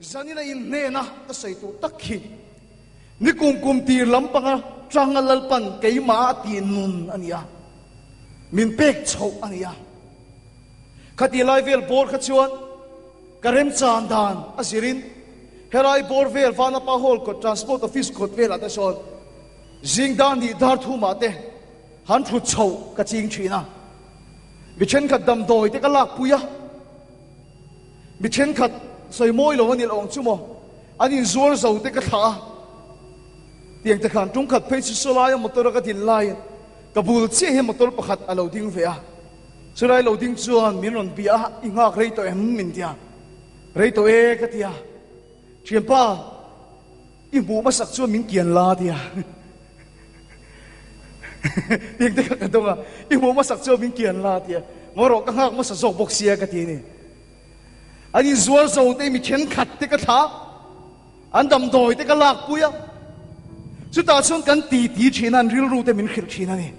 Zanina in hnena ka sawi tur tak hi nikum kum tir lampanga tanga Lalpan keimah a tih nun a ni a, min pek chhoh a ni a. Khati lai vel bawr kha chuan ka remchan dan a zirin helai bawr vel Vanapa Hall kawt Transport Office kawt velah te sawn zing dar hnih dar thumah te han thut chhoh ka ching thin a. Mi thenkhat damdawi te ka lakpui a. Mi thenkhat sawi mawi lo a ni lo ang chu maw, an inzuar zo te ka thlah a, tiang te khan tum khat phei chu sawlaia motor a ka din laiin ka bul chiah hian motor pakhat a lo ding ve a, chulai lo ding chuan min rawn bia a, i nghak rei tawh em? min ti a, rei tawh e ka ti a, thianpa i hmuh hmasak chuan min kian la a ti a, tiang te kha ka dawng a, i hmuh hmasak chuan min kian la a ti a, ngaw rawh ka nghak hmasa zawk bawk sia ka ti a ni. An inzuar zo te mi thenkhat te ka thlah a, an damdawi te ka lak pui a, chutah chuan kan ti ti thin a, an rilru te min hrilh thin a ni.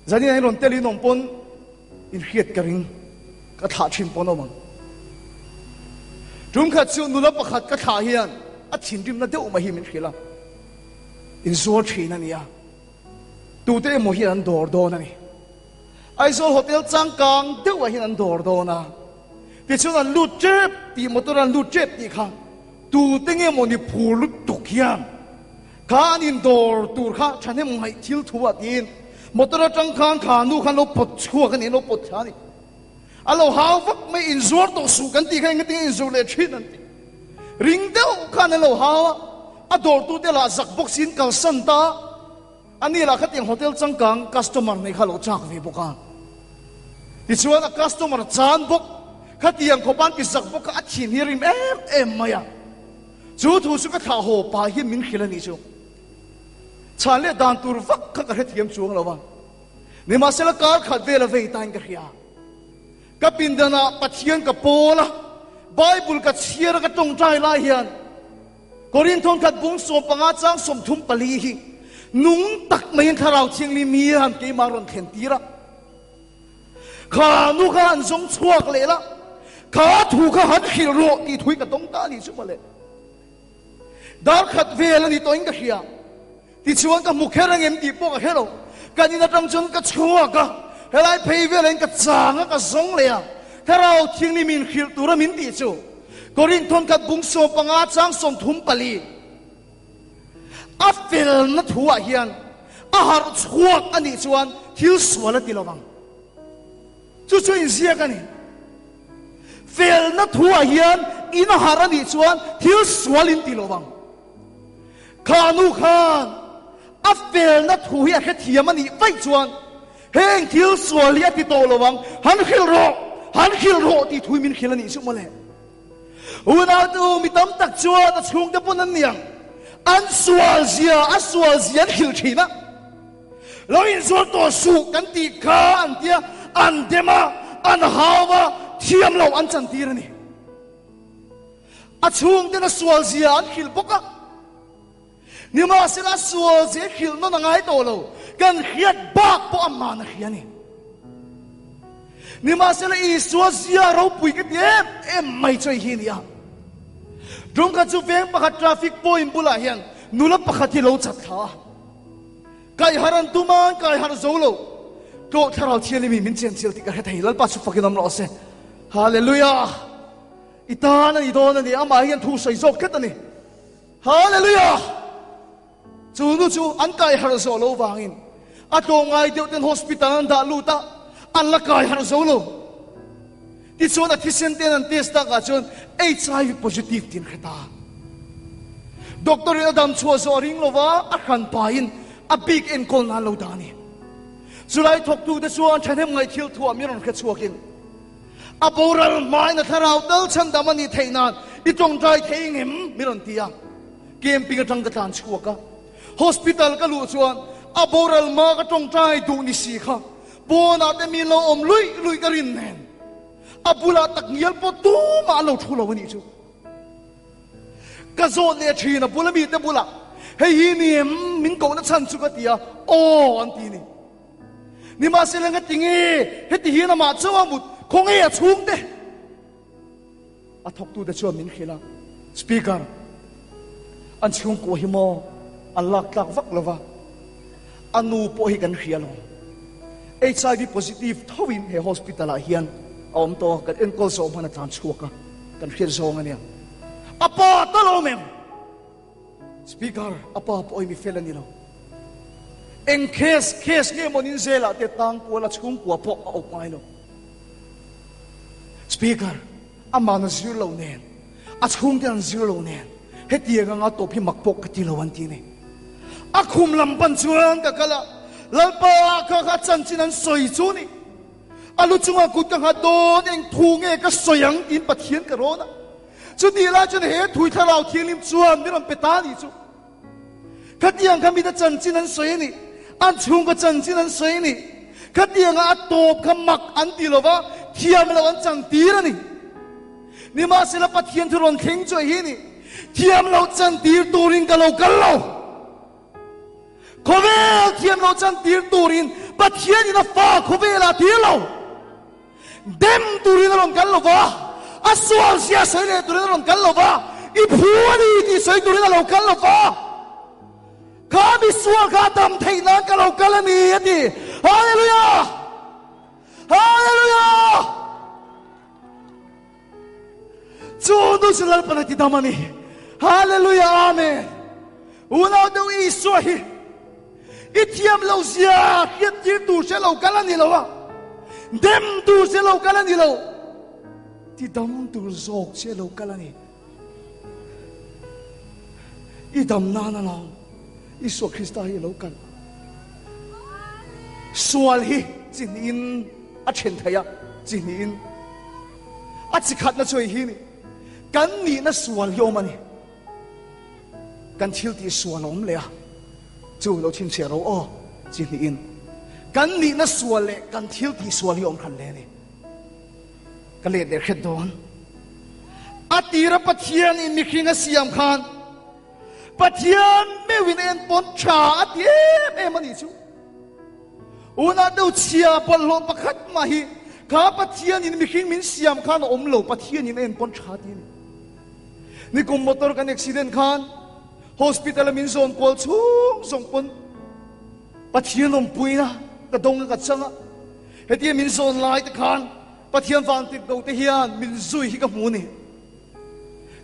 Zanin an rawn tel in awm pawn inhriat ka ring, ka thlah thin pawn awm ang. Tumkhat chu nula pakhat ka thlah hian a thinrimna deuh mai hi min hrilh a, inzuar thin a ni a, tute emaw hian an dawr dawn a ni. Aizawl Hotel changkang deuhah hian an dawr dawn a, tichuan an lut tep tih motor an lut tep tih kha tute nge maw ni phur lutuk hian kha an indawr tur kha thahnem ngaih thil thu ah tiin motor atang khan kha nu khan lo pawt chhuak a ni, an lo pawt thla a ni. A lo hau vak mai, inzuar tawh suh kan tih kha engatinge inzur leh thin an ti. Ring deuh khan an lo hau a, a dawrtute lah zak bawk siin kalsan ta. A ni lah khatiang hotel changkang customer nei kha lo chak ve bawk a. Tichuan a customer chan bawk, khatiang khawp an ti zak bawk kha a thin hi rim em em mai a. Chu thu chu ka thlah haw pah hian min hrilh a nih chu. Chhan leh dan tur vak kha ka hrethiam chuang lo a. Nimahsela kar khat vel a vei tain ka hria. Ka pindanah Pathian ka pawl a, Bible ka chhiar a ka tawngtai lai hian, Korin thawnkhat bung 15 chang 34 hi nung tak maiin Thlarau Thianghlim hi han keimah rawn thlen tir a. Kha nu kha han zawng chhuak leh la, kha thu kha han hrilh rawh tih thui ka tawng ta a nih chu mawle. Dar khat vel a ni tawhin ka hria. Tichuan ka hmu kher ang em tih pawh ka hre lo. Kan in atang chuan ka chhuak a, helai phei velah in ka chang a, ka zawng leh a. Thlarau Thianghlim in hrilh tura min tih chu Korinth thawnkhat bung 15 chang 34 a felna thu ah hian a harh chhuak a nih chuan thil sual a ti lo vang. Chu chu inziak a ni. Felna thu ah hian in a harh a nih chuan thil sual in ti lo vang. Kha nu khan a felna thu hi a hrethiam a nih vaih chuan heng thil sual hi a ti tawh lo ang, han hrilh rawh, han hrilh rawh tih thu hi min hrilh a nih chu mawle. Unautu mi tam tak chuan a chhungte pawn an niang, an sual zia, a sual zia an hrilh thin a. Lo inzuar tawh suh kan tih kha an tia, an dem a, an hau a, thiam loh an chantir a ni. A chhungten a sual zia an hrilh bawk a, nimahsela a sual zia hrilh nawn a ngai tawh lo, kan hriat bak pawh a man a hria a ni. Nimahsela Isua zia ropui ka ti em em mai chu hei hi a ni a. Tum khat chu veng pakhat traffic point bulah hian nula pakhat hi lo chat thla a, Kaihar an tum a, an kaihar zo lo. Tlawh Thlarau Thianghlim in min chenchilh tih ka hre thei. Lalpa chu fakin awm rawh se. Hallelujah! I tan a ni dawn a ni, amah hian thu sawi zawk tlat a ni. Hallelujah! Chu nu chu an kaihar zawh lo vangin a tlawmngai deuh ten hospital an dah lut a, an la kaihar zo lo. Tichuan a thisen ten an test takah chuan HIV positive tih an hre ta. Doctor in a dam chhuah zawh a ring lova, a hran pahin a bik enkawl nan lo dah a ni. Chulai thawktute chuan thahnem ngaih thil thuah min rawn hre chhuakin a boral hmain a thlarau tal chhandam a nih theih nan i tawngtai thei ngem min rawn ti a. Camping atang ka tlan chhuak a, hospital ka luh chuan a boral hma ka tawngtai duh ni si kha Pawnah te mi lo awm luih luih ka rin nen a bulah tak ngial pawh tumah an lo thu lo a nih chu. Ka zawt leh thin a bula mite bulah, Hei hi ni em min kohna chhan chu ka ti a, Aw an ti ni. Nimahsela ngati nge heti hian amah chauh a mut, khawnge a chhungte? A thawktute chuan min hrilh a. Speaker, An chhungkua hi maw an lak tlak vak lova, a nu pawh hi kan hria lo. HIV positive thoin he hospital ah hian a awm tawh a, kan enkawl zawh hman a tlan chhuak a, kan hriat zawng a nia. A pa tal a awm em? Speaker, A pa pawh hi mi fel a ni lo. Eng case case nge maw nin zelah te tang kual a chhungkua pawh a awp ngai lo. Speaker, Aman a zir lo nen, a chhungte an zir lo nen, hetiang anga tawp hi mak pawh ka ti lo an ti ni. A khum lam pan chuan ka kal a, Lalpa kha kha chanchin an sawi chu ni. A lu chungah kut ka nghat dawn, eng thu nge ka sawi ang tiin Pathian ka rawn a. Chutih lai chuan he thui thlarau thianghlim chuan min rawn pe ta a nih chu. Khatiang kha mite chanchin an sawi a ni, an chhungkaw chanchin an sawi a ni. Khatianga a tawp kha mak an ti lo va, thiam lo an chang tir a ni. Nimahsela Pathian thu rawn thleng chu hi a ni, thiam lo chan tir turin ka lo kal lo. Khawvel thiam lo chan tir turin Pathianin a fa khawvelah tir lo. Dem turin a rawn kal lo va, a sual zia sawi leh turin a rawn kal lo va, i phu a ni tih sawi turin a lo kal lo va. Kha mi sual kha a dam theih nan ka lo kal a ni, a ti. Hallelujah! Hallelujah! Chu nu chu Lalpan a ti dam a ni. Hallelujah! Amen! Unau deuh Isua hi I thiam lo zia hriat tir tur che lo kal a ni lo a, dem tur che lo kal a ni lo, ti dam tur zawk che lo kal a ni. I dam nan a lo, Isua Krista hi a lo kal. Sual hi chi hnihin a then thei a, chi hnihin a chi khatna chu hei hi ni, kan nihna sual hi awm a ni. Kan thil tih sual a awm leh a, chu lo chhinchhiah ro aw, chi hnihin kan nihna sual leh kan thil tih sual hi awm hran hle a ni. Ka let leh hret dawn. A tira Pathian in mihring a siam khan Pathian meuhin a enpawn tha a ti em em a nih chu. Unah deuh chhia bawlhhlawh pakhat mah hi kha Pathian in mihring min siam khan a awm lo, Pathian in a enpawn tha ti a ni. Nikum motor kan accident khan hospital a min zawn kual chhung zawng pawn Pathian awmpuina ka dawng a ka chang a, hetia min zawn lai te khan Pathian vantirh ko te hian min zui hi ka hmu ni.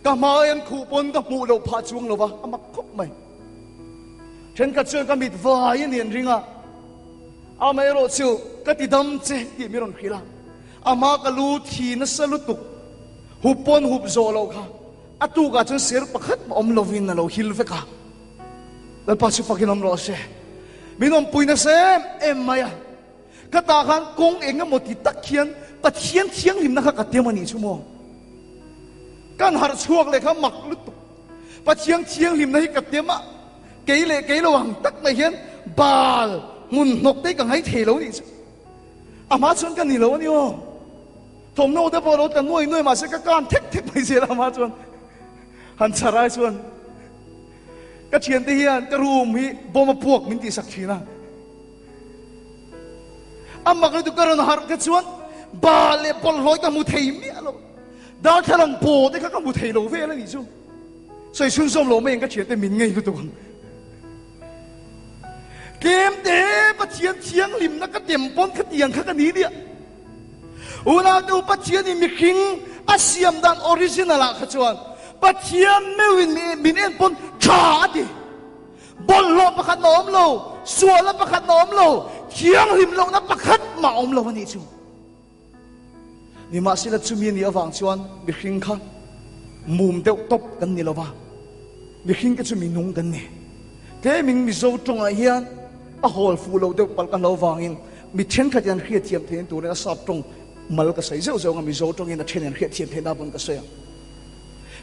Ka hmai an khuh pawn ka hmuh loh phah chuang lo va, a mak khawp mai. Thenkhat chuan ka mit vai a ni an ring a, amaherawh chu ka ti dam che tih min rawn hrilh a, ama ka lu thi nasa lutuk. Hup pawn hup zawh loh kha a tukah chuan ser pakhat mah awm lovin a lo hil vek a. Lalpa chu fakin awm rawh se. Min awmpui nasa em em mai a. Ka tah khan kawng eng emaw ti tak hian Pathian thianghlimna kha ka tem a nih chu maw. Kan harh chhuak leh kha mak lutuk. Pathian thianghlimna hi ka tem a, kei leh kei lo ang tak mai hian bal hmun hnawk te hi ka ngai thei lo a nih chu. A hma chuan ka ni lo a ni aw. Thawmhnaw te pawh a lo tla nuai nuai mahse ka kan thek thek mai zel a hma chuan han chhar ai chuan ka thiante hian ka room hi bawm a puak min tihsak thin a. A mak lutuk ka rawn harh te chuan ba leh bawlhhlawh ka hmu thei miah lo. Darthlalang paw te kha ka hmu thei lo vel a nih chu. Sawi chhunzawm lo mai ang ka thiante min ngei lutuk ang. Tlem te Pathian thianghlimna ka tem pawn khatiang kha ka ni nia. Unau Pathianin mihring a siam dan original ah kha chuan Pathian meuhin min en pawn tha a ti. Bawlhhlawh pakhat mah awm lo, sualna pakhat mah awm lo, thianghlim lohna pakhat mah awm lo a nih chu. Nimahsela chumi a nih avang chuan mihring kha mum deuh tawp kan ni lo va, mihring te chu mi nung kan ni. Tlemin Mizo tawngah hian a hawl fuh loh deuh palh ka hlo vangin mi thenkhat in an hriatthiam theihna turin a sap tawng mal ka sawi zeuh zeuh ang a, Mizo tawngin a then an hriatthiam theihna pawn ka sawi ang.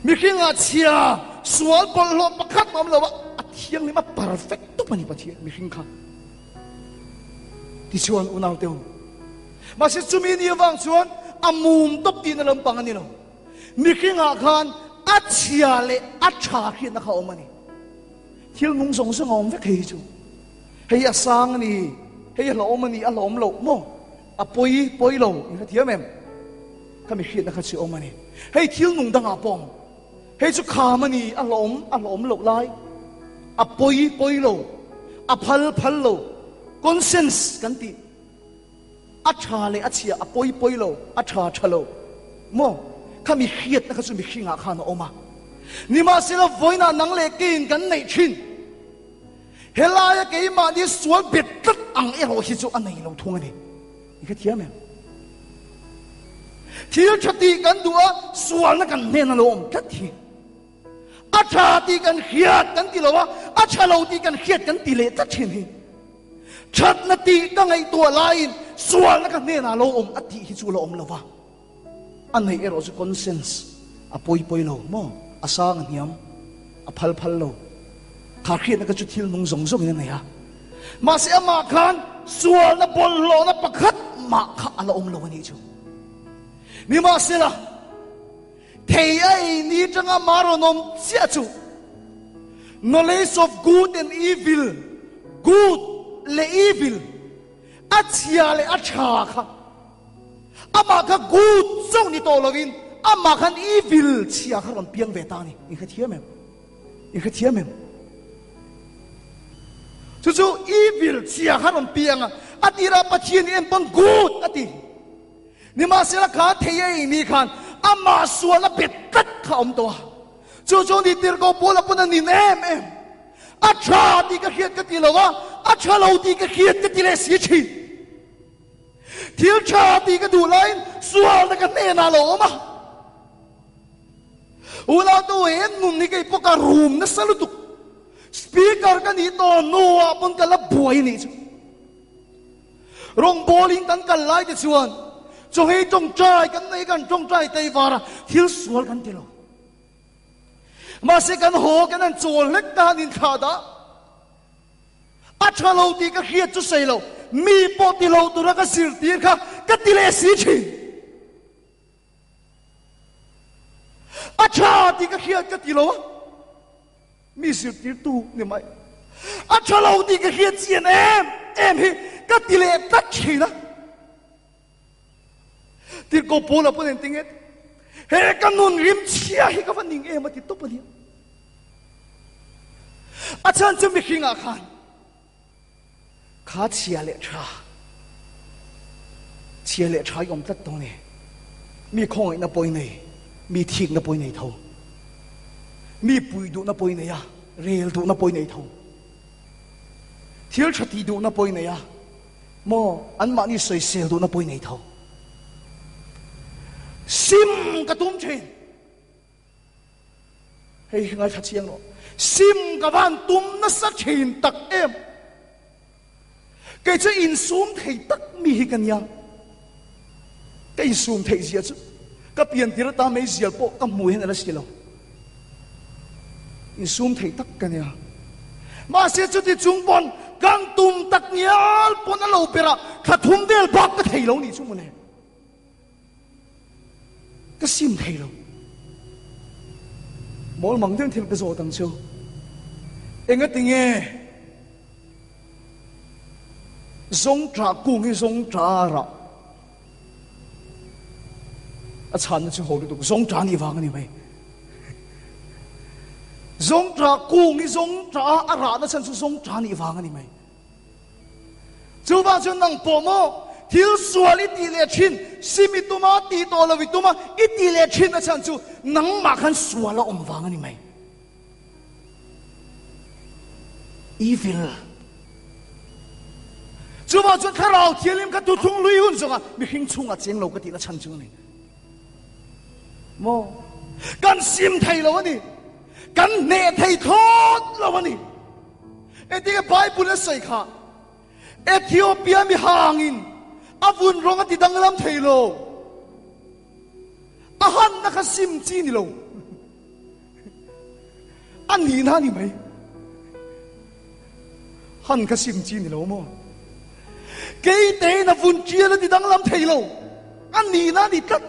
Mihringah chhia sual bawlhhlawh pakhat a awm lo a, a thianghlim a perfect tawp a ni Pathian mihring kha. Tichuan unaute u, mahse chumi ni avang chuan a mum tawp tihna lampang a ni lo. Mihringah khan a chhia leh a tha hriatna kha a awm a ni. Thil nung zawng zawng a awm vek hei hi chu. Hei hi a sang a ni, hei hi a hlauhawm a ni, a hlauhawm loh maw? A pawi, pawi lo, in hrethiam em? Kha mi hriatna kha chu a awm a ni. Hei thil nung dangah pawh a awm. Hei chu kham a ni, a hlawm, a hlawm loh lai, a pawi, pawi lo, a phal, phal lo, conscience kan tih, a tha leh a chhia, a pawi, pawi lo, a tha, tha lo maw? Kha mi hriatna kha chu mihringah khan a awm a. Nimahsela vawiinah nang leh keiin kan neih thin. Helaia keimahni sual bet tlat ang erawh hi chu a nei lo thung a ni. I hrethiam em? Thil tha tih kan duh a, sualna kan hnen a lo awm tlat hi. A tha tih kan hriat kan ti lo a, a tha lo tih kan hriat kan ti leh tlat thin hi. Thatna tih ka ngaihtuah laiin sualna ka hnenah a lo awm a tih hi chu a lo awm lo va. A neih erawh chu conscience a pawi pawi lo maw? A sang a hniam, a phal phal lo. Kha hriatna kha chu thil nung zawng zawngin a nei a. Mahse amah khan sualna bawlhhlawhna pakhat mah kha a la awm lo a nih chu. Nimahsela, thei a ei ni tanga mah rawn awm chiah chu knowledge of good and evil, good leh evil, a chhia leh a tha kha Amah kha good chauh ni tawh lovin amah khan evil chhia kha rawn piang ve ta a ni. In hrethiam em? In hrethiam em? Chu chu evil chhia kha rawn piang a, a tirah Pathian i en pawn good a ti. Nimahsela kha thei a ei ni khan amah sual a bet tlat kha a awm tawh a. Chu chu ni tirhkoh Paula pawn a nin em em. A tha tih ka hriat ka ti lo a, a tha lo tih ka hriat ka ti leh si thin. Thil tha tih ka duh laiin sualna ka hnenah a lo awm a. Unautu he nun hi kei pawh ka rum nasa lutuk. Speaker ka nih tawh hnuah pawn ka la buai a nih chu. Rawngbawlin kan kal lai te chuan chawhei tawngtai kan nei kan tawngtai tei var a, thil sual kan ti lo. Mahse kan haw kan han chawl hlek ta han inthlah dah. A tha lo tih ka hriat chu sawi lo, mi pawh ti lo tura ka zirtir kha ka ti leh si thin. A tha tih ka hriat ka ti lo a, mi zirtirtu ni mai. A tha lo tih ka hriat chian em em hi ka ti leh tlat thin a. Tirhkoh Paula pawh nen tinge he ka nun rim chhia hi ka va ning em a ti tawp a nia. A chhan chu mihringah khan kha chhia leh tha, chhia leh tha i awm tlat tawh a ni. Mi khawngaihna pawh i nei, mi thikna pawh i nei tho. Mi pui duhna pawh i nei a, rel duhna pawh i nei tho. Thil tha tih duhna pawh i nei a, Maw anmahni sawisel duhna pawh i nei tho. Sim ka tum thin. Hei hi ngaithla chiang rawh. Sim ka van tum nasa thin tak em. Kei chu insum thei tak mi hi ka nia. Ka insum theih zia chu ka pian tir ata meizial pawh ka hmu hian a la si lo. Insum thei tak ka nia. Mahse chuti chung pawn kan tum tak ngial pawn a lo ber a, thla thum vel bak ka thei lo nih chu mawle. Ka sim thei lo. Mawl mang deuhin thil ka zawt ang chu. Engatinge zawngṭah kung hi zawngṭah a rah? A chhanna chu ho lutuk zawngṭah a nih vang a ni mai. Zawngṭah kung hi zawngṭah a rahna chhan chu zawngṭah a nih vang a ni mai. Chuvang chuan nang pawh maw thil sual i tih leh thin, sim i tum a, tih tawh lo i tum a, i tih leh thin a chhan chu nangmah khan sual a awm vang a ni mai. Evil. Chuvang chuan Thlarau Thianghlim kha thuthlung hlui hun zawngah mihring chhungah cheng lo ka tihna chhan chu a ni. Maw? Kan sim thei lo a ni. Kan hneh thei thlawt lo a ni. Engtinge Bible a sawi kha? Ethiopia mi hangin a vun rawng a ti danglam thei lo. A hanna kha sim chi ni lo. A nihna a ni mai. Han kha sim chi ni lo maw? Keitein a vun tial a ti danglam thei lo. A nihna a ni tlat.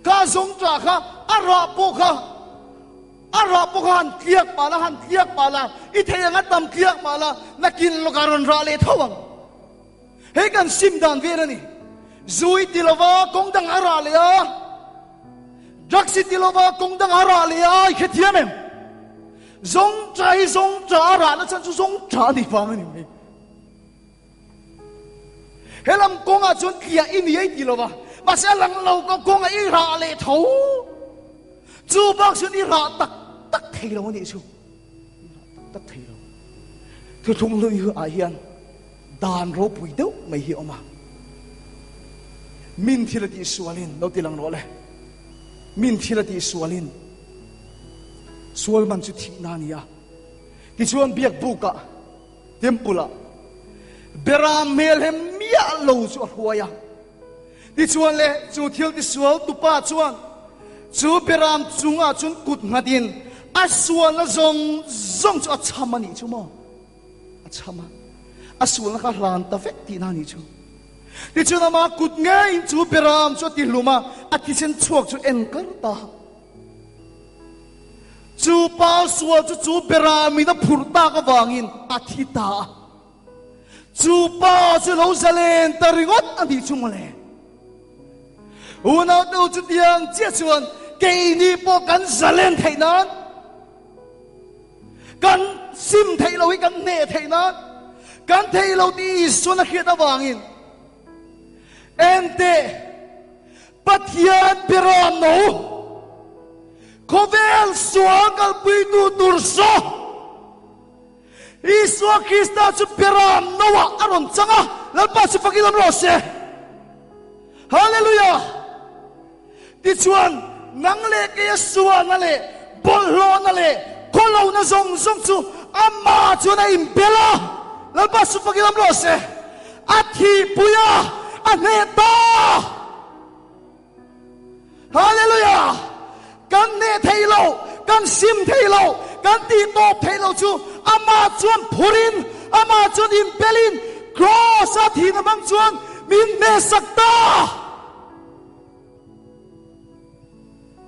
Kha zawngṭah kha a rah pawh kha a rah pawh kha han tliak mah la, han tliak mah la, i thei ang a tam tliak mah la, nakin lawkah rawn rah leh tho ang. Hei kan sim dan vel a ni. Zui ti lova kawng dang a rah leh a. Drugs i ti lova kawng dang a rah leh a i hrethiam em? Zawngṭah hi zawngṭah a rahna chhan chu zawngṭah a nih vang a ni mai. He lam kawngah chuan tliah i ni ei ti lova, mahse a lang lo ka kawngah i rah leh tho. Chu bak chuan i rah tak tak thei lo a nih chu. I rah tak tak thei lo. Thuthlung hlui ah hian dan ropui deuh mai hi a awm a. Min thil a tih sualin, lo ti lang rawh le. Min thil a tih sualin sual man chu thihna a ni a. Tichuan biak bukah Temple ah Beram hmel he miah lo chu a hruai a. Tichuan le chu thil tisual tupa chuan chu Beram chungah chuan kut nghatin a sualna zawng zawng chu a cham a nih chu maw? A cham a. A sualna kha hlan ta vek tihna a nih chu. Tichuan ama kut ngeiin chu Beram chu a tihlum a, a thisen chhuak chu en kar ta. Chu pa sual chu chu Beramin a phurh tak avangin a thi ta a. Chu pa chu lo zalen ta ringawt a nih chu mawle. Unaute u chutiang chiah chuan keini pawh kan zalen theih nan, kan sim theih lo hi kan hneh theih nan, kan theih lo tih Isuan a hriat avangin Enteh, Pathian Beram no, khawvel sual kalpuitu tur saw, Isua Krista chu Beram no ah a rawn chang a, Lalpa chu fakin awm rawh se. Hallelujah! Tichuan, nang leh keia sualna leh bawlhhlawhna leh khawlohna zawng zawng chu amah chuan a inbel a, Lalpa chu fakin awm rawh se, a thihpui a, a hneh ta! Hallelujah! Kan hneh thei lo, kan sim thei lo, kan tihtawp thei lo chu amah chuan phurin, amah chuan inbelin, Kraws-a thihna hmang chuan min hnehsak ta!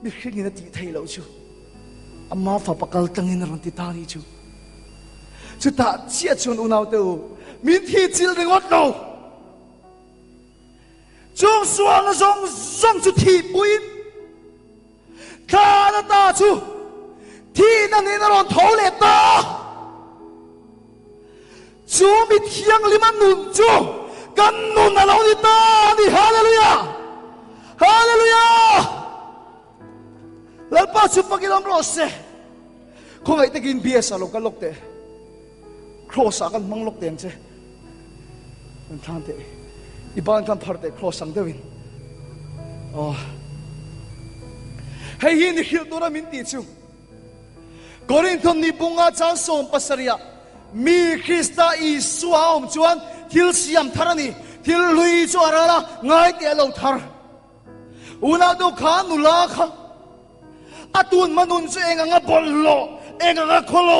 Mihringin a tih theih loh chu ama fapa kal tlangin a rawn ti ta a nih chu. Chutah chiah chuan unaute u, min thi chilh ringawt lo. Chung sualna zawng zawng chu thihpuiin thla na ta chu thihna nen a rawn tho leh ta. Chu mi thianghlim a nun chu kan nun a lo ni ta a ni. Hallelujah! Hallelujah! Lalpa chu fakin awm rawh se. Khawngaih takin BS ah lo kal lawk teh. Cross ah kan hmang lawk teh ang che. Kan thlan teh. I ban kan phar teh cross ang deuhin. Oh. Hei hi ni hrilh tura min tih chu. Korinthon ni bunga chang 17 ah mi Krista Isua a awm chuan thil siam thar a ni, thil hlui chu a ral a, ngai teh a lo thar. Unau deuh kha nula kha a tun hma nun chu eng anga bawlhhlawh, eng anga khawlo,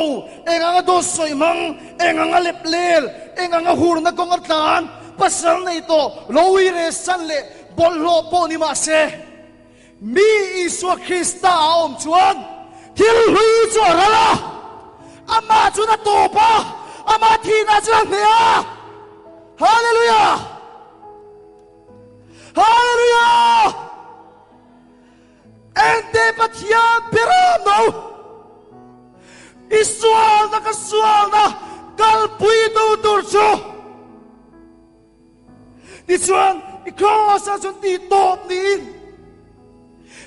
eng anga dawt sawi hmang, eng anga lep lel, eng anga hurna kawng a tlan, pasal nei tawh, lo uire san leh bawlhhlawh pawh ni mah se, Mi Isua Krista a awm chuan thil hlui chu a ral a, amah chuan a tawp a, amah thihna chuan a hneh a. Hallelujah! Hallelujah! Ente Pathian beram no! I sualna ka sualna kalpuitu tur chu Tichuan, i Kraws-ah chuan tih tawp niin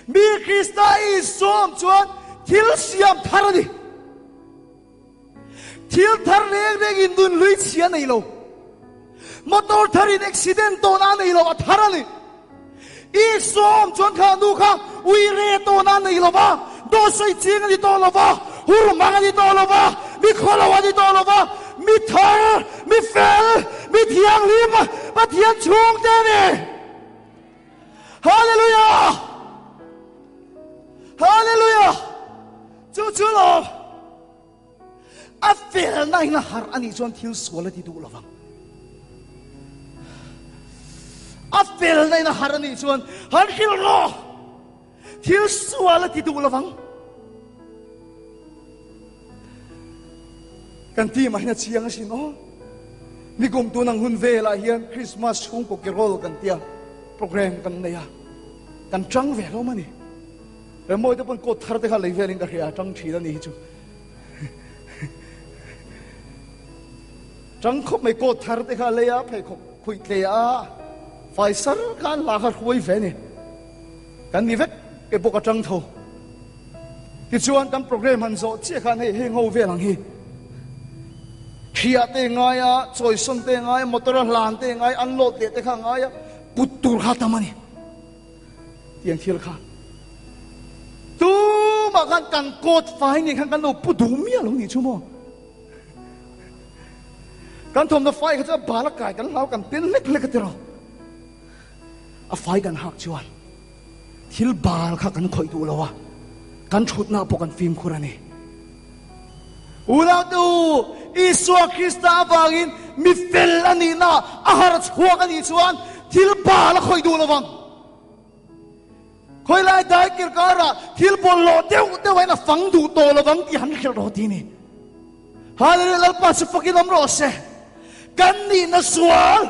mi Krista i insawm chuan thil siam thar a ni. Thil thar reng reng in nun hlui chhia nei lo. Motor thar in accident tawn a nei lo, a thar a ni. I sawm chuan kha nu kha ui re tawn a nei lo va, dawt sawi ching a ni tawh lo va, hur hmang a ni tawh lo va, mi khaw lo a ni tawh lo va, mi thar, mi fel, mi thianghlim, Pathian chhungte a ni. Hallelujah! Hallelujah! Chu chu lawm. A felna in a harh a nih chuan thil sual a ti duh lovang. A felna in a harh a nih chuan han hrilh rawh, thil sual a ti duh lovang. Kan team ah hian a chiang asin aw. Nikum tun ang hun velah hian Christmas chhungkaw ke roll kan tia program kan nei a, kan chang ve hlawm a ni. Remmawite pawn coat thar te kha lei velin ka hria, tang thin a ni hi chu. Tang khawp mai coat thar te kha lei a, pheikhawk khuih tle a, fai sar kha an hla kha hruai ve a ni. Kan ni vek ke bawk a tang tho. Tichuan kan program han zawh chiah khan hei heng ho vel ang hi thiah te ngai a, chawisawn te ngai a, motor a hlan te ngai a, unload leh te kha ngai a, put tur kha tam a ni. Tiang thil kha tumah khan kan coat fai nen khan kan lo pu duh miah lo nih chu maw. Kan thawmhnaw fai kha chu a bal a kai kan hlau kan pen hlek hlek a ti rawh. A fai kan hak chuan thil bal kha kan khawih duh lo a, kan thutna pawh kan fimkhur a ni. Unau u, Isua Krista avangin mi fel a nihna a har chhuak a nih chuan thil bal a khawih duh lo vang. Khawilai dai kir karah thil bawlhhlawh deuh deuh ain a fang duh tawh lo vang tih han hrilh rawh ti ni. Hallelujah Lalpa chu fakin awm rawh se. Kan nihna sual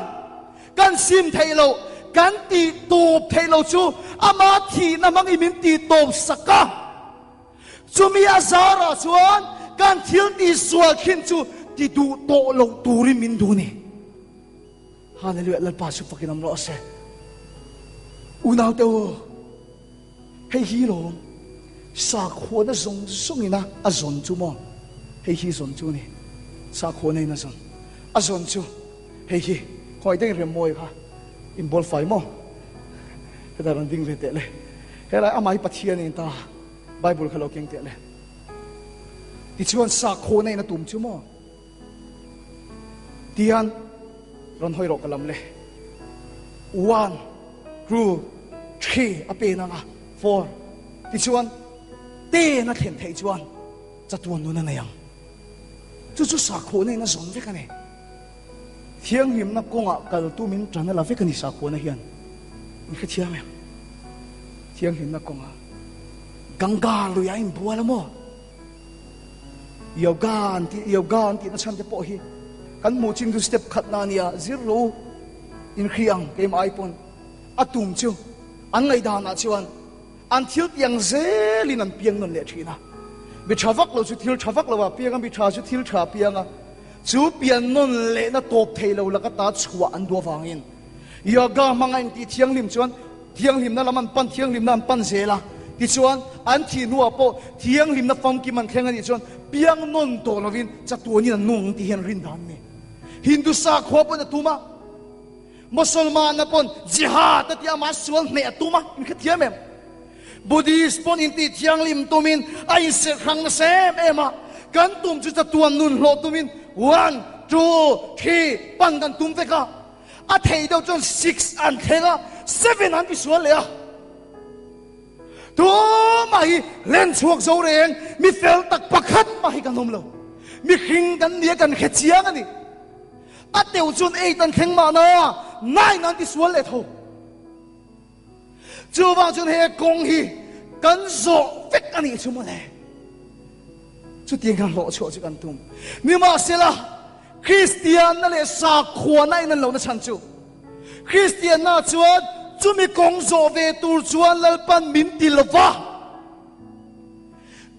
kan sim theih loh, kan tih tawp theih loh chu ama thihna hmangin min tih tawp sak a. Chumi a zarah chuan kan thil tih sual thin chu ti duh tawh loh turin min duh ni. Hallelujah Lalpa chu fakin awm rawh se. Unaute u, hei hi lawm sakhuana zawng zawng ina a zawn chu maw? Hei hi zawn chu ni. Sakhuana in a zawn. A zawn chu hei hi khawi deng rem mawi kha in bawl fai maw? Heta rawn ding ve teh le. Helai amah hi Pathian in ta Bible kha lo keng teh le. Tichuan sakhuana in a tum chu maw? Tihian rawn hawi rawh ka lam le. One, two, three a pen ang a, four. Tichuan ten a thlen theih chuan chatuan nun a nei ang. Chu chu sakhuana in a zawn vek a ni. Thianghlimna kawngah kal tumin tan a la vek a ni sakhuana hian. In hrethiam em? Thianghlimna kawngah Ganga lui a inbual a maw? Yoga an tih yoga an tihna chhan te pawh hi kan hmuh chin chu step khatna a nia, zir ro inhri ang keimah ai pawn a tum chu an ngaihdanah chuan an thil tiang zelin an piang nawn leh thin a, mi tha vak lo chu thil tha vak lo a piang a, mi tha chu thil tha a piang a, chu pian nawn lehna tawp thei lo laka ta chhuah an duh avangin yoga hmanga intih thianghlim chuan Thianghlimna lam an pan, thianghlimna an pan zel a, tichuan an thih hnuah pawh thianghlimna famkim an thleng a nih chuan piang nawn tawh lovin chatuanin an nung ang tih hi an rin dan a ni. Hindu sakhua pawn a tum a, Mosolmana pawn jihad a ti a, amah sual hneh a tum a, in hrethiam em? Buddhist pawn intih thianghlim tumin a inserh hrang nasa em em a, kan tum chu chatuan nun hlawh tumin one, two, three pan kan tum vek a. A thei deuh chuan six an thleng a, seven an ti sual leh a. Tumah hi len chhuak zo reng mi fel tak pakhat mah hi kan awm lo. Mihring kan nia kan hre chiang a ni. A teuh chuan eight an thleng mahna nine an ti sual leh tho. Chuvang chuan he kawng hi kan zawh vek a nih chu mawle. Chutiang khan hlawh chhuah chu kan tum. Nimahsela, Kristianna leh sakhuana in an lohna chhan chu Kristianna chuan chumi kawng zawh ve tur chuan Lalpan min ti lova.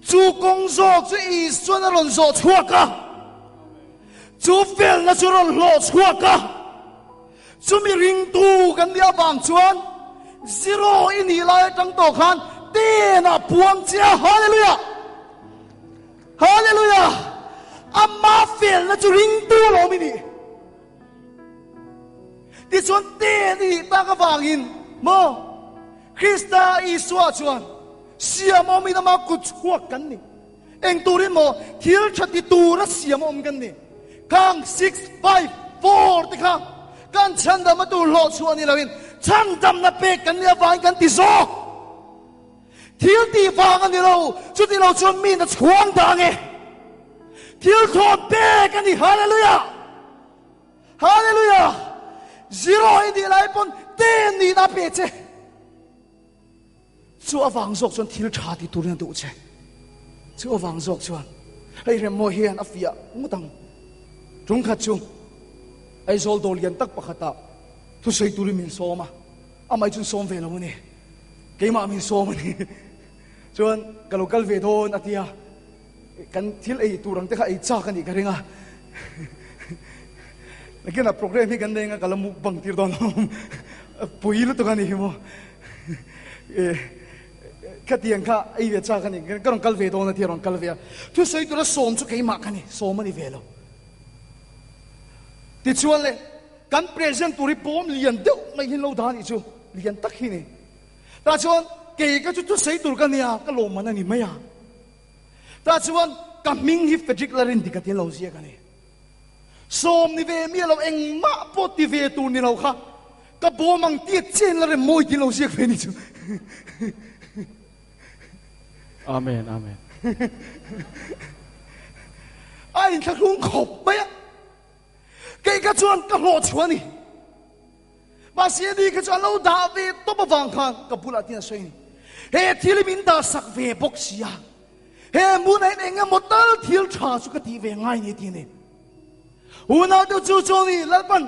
Chu kawng zawh chu Isuan a rawn zawh chhuak a, chu felna chu rawn hlawh chhuak a. Chumi ringtu kan nih avang chuan zero i nih lai atang tawh khan tenah puang che a, Hallelujah! Hallelujah! Ama felna chu ringtu alawm i nih. Tichuan ten i nih tak avangin maw Krista Isua chuan siam awmin ama kut chhuak kan ni. Eng turin maw thil tha ti tura siam awm kan ni. Khang six, five, four te kha kan chhandamna tur hlawh chhuah ni loin chhandamna pek kan nih avangin kan ti zawk. Thil tih vang a ni lo, chuti lo chuan mi na chhuang dang e. Thil thawn pek a ni, Hallelujah! Hallelujah! Zero i nih lai pawn ten nihna a pe che. Chu avang zawk chuan thil tha ti turin a duh che. Chu avang zawk chuan hei Remmawi hian a fiah ngawt ang. Tungkhat chu Aizawl dawr lian tak pakhatah thusawi turin min sawm a, amah hi chuan sawm ve lo a ni. Keimah min sawm a ni. Chuan ka lo kal ve dawn a ti a, kan thil ei tur ang te kha ei chak a nih ka ring a. Nakinah program hi kan nei anga ka la mukbang tir dawn lo. Pui lutuk a nih hi maw. Khatiang kha ei ve chak a ni, ka rawn kal ve dawn a ti a rawn kal ve a. Thusawi tura sawm chu keimah ka ni, sawm a ni ve lo. Tichuan le, kan present tur hi bawm lian deuh mai hi lo dah a nih chu, lian tak hi ni. Tah chuan kei ka chu thusawi tur ka nia, ka lawmman a ni mai a. Tah chuan ka hming hi Frederick Larin dik a ti lo ziak a ni. Sawm ni ve miah lo, engmah pawh ti ve tur ni lo kha ka bawm ang tia chen la rem mawi ti lo ziak ve ni chu. Amen, amen. A inthlahlung khawp mai a, kei kha chuan ka hlawh chhuah a ni. Mahse ni kha chu an lo dah ve tawp avang khan ka bulah tin a sawi a ni. He thil hi min dah sak ve bawk si a, he hmunah hian eng emaw tal thil tha chu ka tih ve ngai ni ti a ni. Unau te chu chu ni Lalpan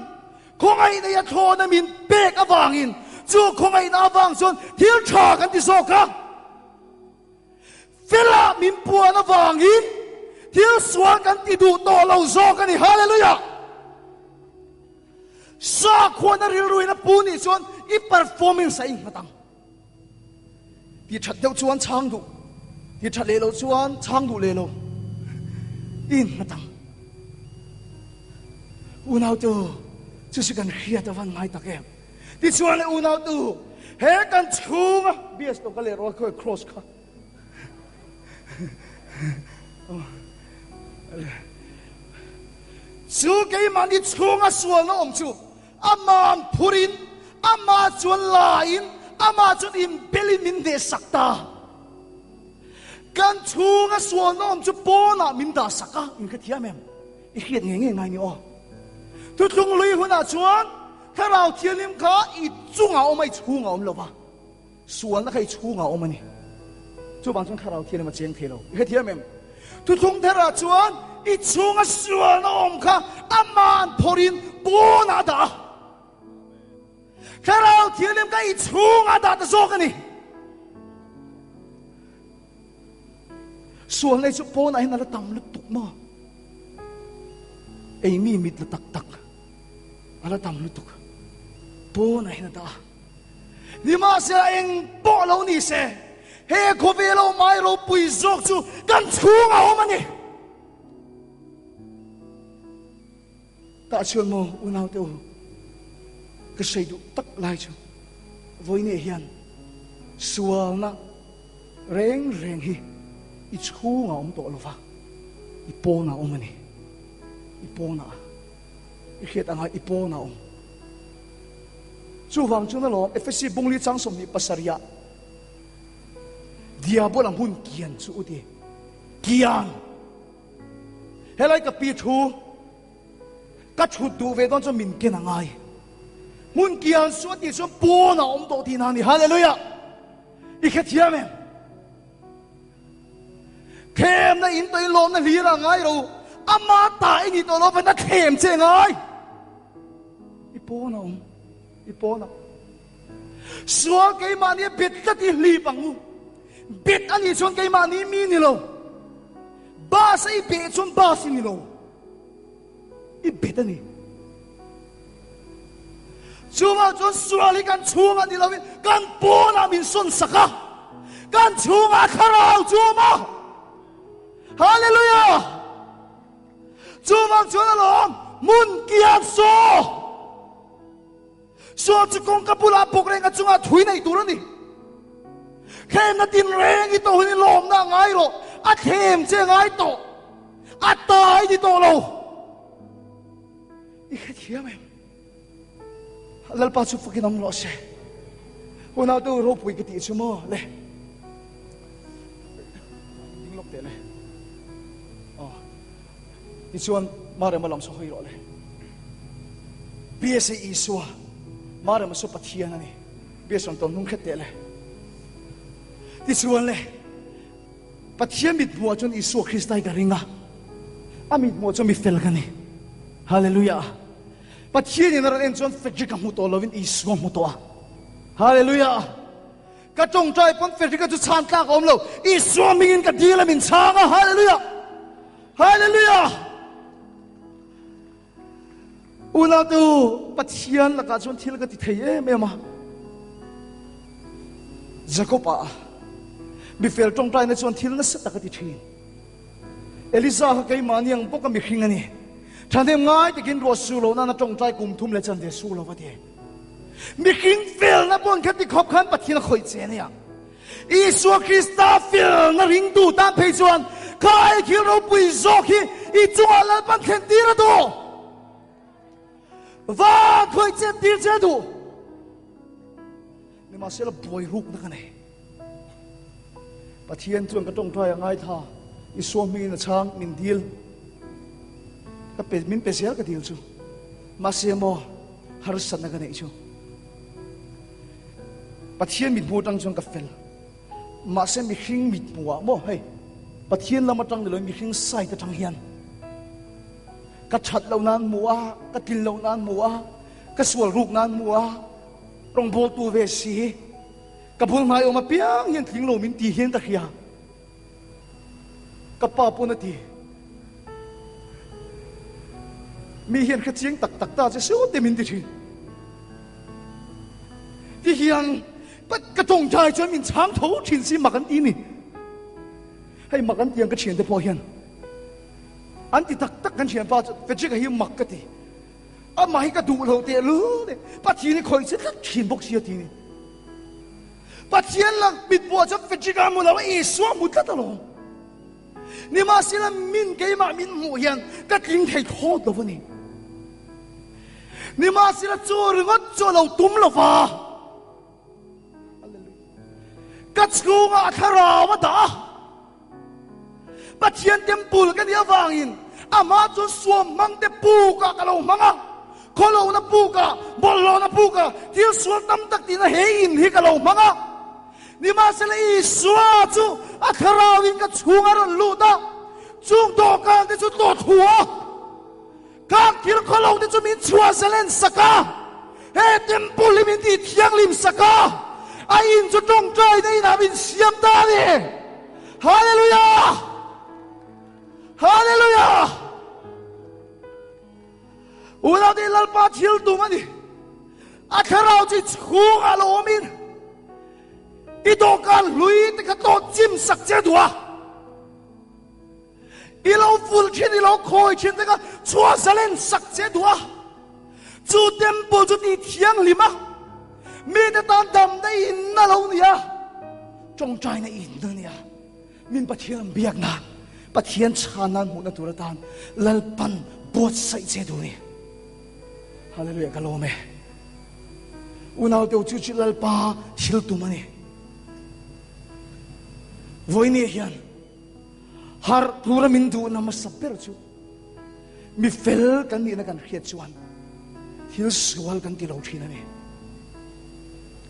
khawngaih nei a thlawhna min pek avangin chu khawngaihna avang chuan thil tha kan ti zawk a. Fela min puan avangin thil sual kan ti duh tawh lo zawk a ni. Hallelujah! Sakhuana rilruin a pu nih chuan i performance a inghat ang. Ti that deuh chuan chhang duh, ti that leh loh chuan chhang duh leh lo. I inghat ang. Unautu, chu chu kan hriat a van ngai tak em. Tichuan le unautu, he kan chhunga bias lo ka leh rawh a cross kha. Chu keimahni chhunga sualna awm chu aman phurin, ama chuan lain, ama chuan inbelin min hnehsak ta. Kan chhunga sualna awm chu pawnah min dahsak a, in hrethiam em? I hriat ngei ngei ngai ni aw. Thuthlung lui hunah chuan Thlarau Thianghlim kha i chungah awm a, i chhungah awm lo va. Sualna kha i chhungah awm a ni. Chuvang chuan Thlarau Thianghlim a cheng thei lo. I hrethiam em? Thuthlung therah chuan i chhunga sualna awm kha aman phawrhin pawnah a dah a. Thlarau Thianghlim kha i chhungah a dah ta zawk a ni. Sualna hi chu pawnah hian a la tam lutuk maw? Ei mi mit la tak tak a la tam lutuk. Pawnah hian a dah a. Nimahsela eng pawh lo ni se, he khawvel awm ai ropui zawk chu kan chhungah awm a ni. Tah chuan maw unaute u, ka sawi duh tak lai chu vawiinah hian sualna reng reng hi i chhungah awm tawh lo va, i pawnah awm a ni. I pawnah, i hriat anga i pawnah awm. Chuvang chuan alawm Efesi bungli chang 27ah Diabola hmun kian chu u ti. Kian! Helai ka pi thu ka thut duh ve dawn chuan min ken a ngai. Hmun kian su a tih chuan pawn a awm tawh tihna a ni. Hallelujah! I hrethiam em? Thlemna in tawh in lawmna hlir a ngai ro. Ama ta i ni tawh lo van a thlem che ngai. I pawn a awm. I pawn a. Sual keimahni a bet tlat i hlip ang u. Bet a nih chuan keimahni mi ni lo. Bus a i beh chuan bus i ni lo. I bet a ni. Chuvang chuan sual hi kan chhungah ni lovin kan pawnah min sawn sak a. Kan chhungah thlarau chu a awm a. Hallelujah! Chuvang chuan alawm hmun kian saw. Saw chu kawngka bulah bawk reng a chungah thui neih tur a ni. Thlemna tin reng i tawh hun i lawmna a ngai rawh. A thlem che ngai tawh. A ta i ni tawh lo. I hrethiam em? Lalpa chu fakin awm rawh se. Unau te ropui ka tih chu maw le. Ding lawk teh le. Aw. Tichuan Marema lam saw hawi rawh le. BSA Isua Marema chu Pathian a ni. BSA tawn hnung khet teh le. Tichuan le Pathian mit hmuah chuan Isua Krista hi ka ring a. A mit hmuah chuan mi fel ka ni. Hallelujah. Pathian in a rawn en chuan Frederick a hmu tawh lovin Isua hmu tawh a. Hallelujah. Ka tawngtai pawn Frederick-a chu chhan tlak a awm lo. Isua hmingin ka dil a min chhang a. Hallelujah! Hallelujah! Unau te u, Pathian lakah chuan thil ka ti thei em em a. Jacob-a mifel tawngtaina chuan thil nasa tak a ti thin. Elisa kha keimahni ang bawka mihring a ni. Thahnem ngai takin ruah su lo nana tawngtai kum thum leh chanve su lo va ti. Mihring felna pawn kha ti khawp khan Pathian a khawih che ania. Isua Krista felna ringtu tan phei chuan kha ai thil ropui zawk hi i chungah Lalpan thlen tir a duh. Va khawih chet tir che a duh. Nimahsela buai rukna ka nei. Pathian chuan ka tawngtai a ngaitha, Isua hmingin a chhang min dil. Ka pe min pe zel ka dil chu. Mahse maw harsatna ka neih chu. Pathian mit hmu atang chuan ka fel. Mahse mihring mit hmuah maw hei Pathian lam atang ni loin mihring side atang hian ka that lo nan hmu a, ka tlin lo nan hmu a, ka sual ruk nan hmu a, rawngbawltu ve si. Ka bul hmai awm apiang hian tling lo min ti hian ka hria. Ka pa pawn a ti. Mi hian hre chiang tak tak ta che sut te min ti thin. Ti hian ka tawngtai chuan min chhang tho thin si mak an ti ni. Hei mak an ti ang ka thiante pawh hian. An ti tak tak kan thianpa chu Frederick-a hi mak ka ti. Amah hi ka duh lo teh lul e. Pathian hi khawih che tlat thin bawk si a ti ni. Pathian lang mit buah chuan Frederick-a hmu lo a, Isua hmu tlat alawm. Nimahsela min keimah min hmuh hian ka tling thei thawt lo a ni. Nimahsela chu ringawt chu a lo tum lo va. Ka chhungah a thlarau a dah a. Pathian temple ka nih avangin amah chuan suam hmangte pukah ka lo hmang a, khawlohna pukah, bawlhhlawhna pukah, thil sual tam tak tihna he in hi ka lo hmang a. Nimahsela Isua chu a thlarauin ka chhung a rawn lut a, chung dawhkan te chu tlawh thu a, khang thil khawlo te chu min chhuah zalen sak a, he temple hi min tih thianghlim sak a, a in chu tawngtaina inah min siam ta a ni. Hallelujah! Hallelujah! Unaute Lalpa thil tum a ni. A thlarau chu chhungah lo awmin i dawhkan hlui te kha tlawh chim sak che duh a. I lo vul thin, i lo khawi thin te kha chhuah zalen sak che duh a. Chu temple chu ti thianghlim a, mite tan damna in a lo ni a, tawngtaina in a ni a. Min Pathian an biakna, Pathian chhan nan hmuhna tur atan Lalpan buatsaih che duh a ni. Hallelujah, ka lawm e. Unau teu chu chu Lalpa thil tum a ni. Vawinia hian Harh tura min duhna hmasa ber chu mi fel kan nihna kan hriat chuan thil sual kan ti lo thin a ni.